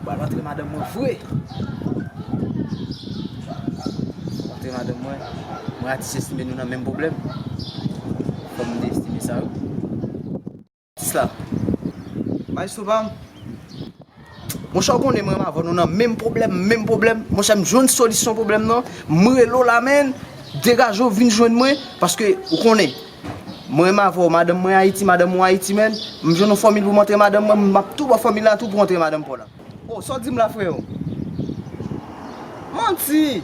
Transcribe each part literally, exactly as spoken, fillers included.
Ba l antre madanm mwen vre. Antre madanm mwen. Mwen atis estime nou nan menm pwoblèm. Fò m de estime sa wi. Atis la. Maestro pa m. Monchè, w konnen mwen avè w nou nan menm pwoblèm, menm pwoblèm. Monchè, m jwenn solisyon pwoblèm nan. M rele w la, menn. Degaje w, vin jwenn mwen. Paske, ou konnen, mwen menm avè w, madanm mwen Ayiti, madanm mwen Ayiti, menn. M jwenn yon fòmil pou m antre madanm mwen, m ap tou ba w fòmil la tou pou antre madanm pa w la. Oh, sa w di m la, freo? Manti!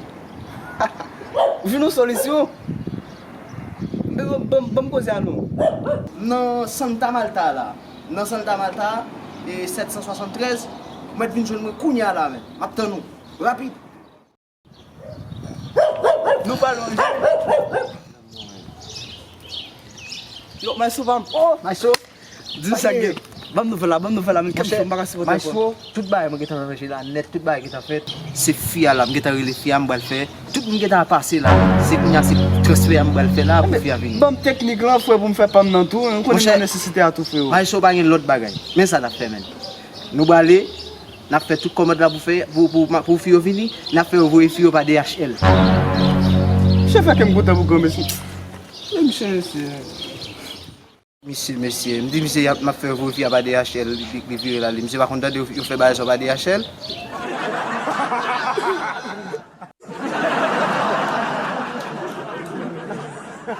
Vin yon solisyon. Ban m koze a non. Nan Santa Marta la. Nan Santa Marta, e sèt san swasanntrèz, ou mèt vin jwenn mwen kounye a la menm. M ap tann ou. Rapid. Nou pa lwen. Yo, maestro pa m. Oh, maestro. Di m sa k gen. Ban m nouvèl la, ban m nouvèl la, men kèm m pa ka sipòte ankò. Maestro, tout bagay mwen gentan ranje la nèt, tout bagay gentan fèt. Se fi a la, m gentan rele fi a, m pral fè. Tout moun gentan pase la. Se kounye a, se transfè a m pral fè la pou fi a vini. Ban m teknik lan, frè, pou m fè pa m nan tou. M konnen gen nesesite a tou, frero. Maestro, pa gen lòt bagay. Men sa n ap fè, menn. Nou prale, n ap fè tout kòmand la pou fè, pou, pou, pou fi yo vini, n ap fè yo voye fi yo pa D H L. Chèf la ke m kontan pou granmesi. E misye, mesye. Misye, mesye, m di misye y ap, m ap fè voye fi a pa D H L, li, li, li vire la, li. Misye pa konn tande yo, yo fè bagay sa pa D H L.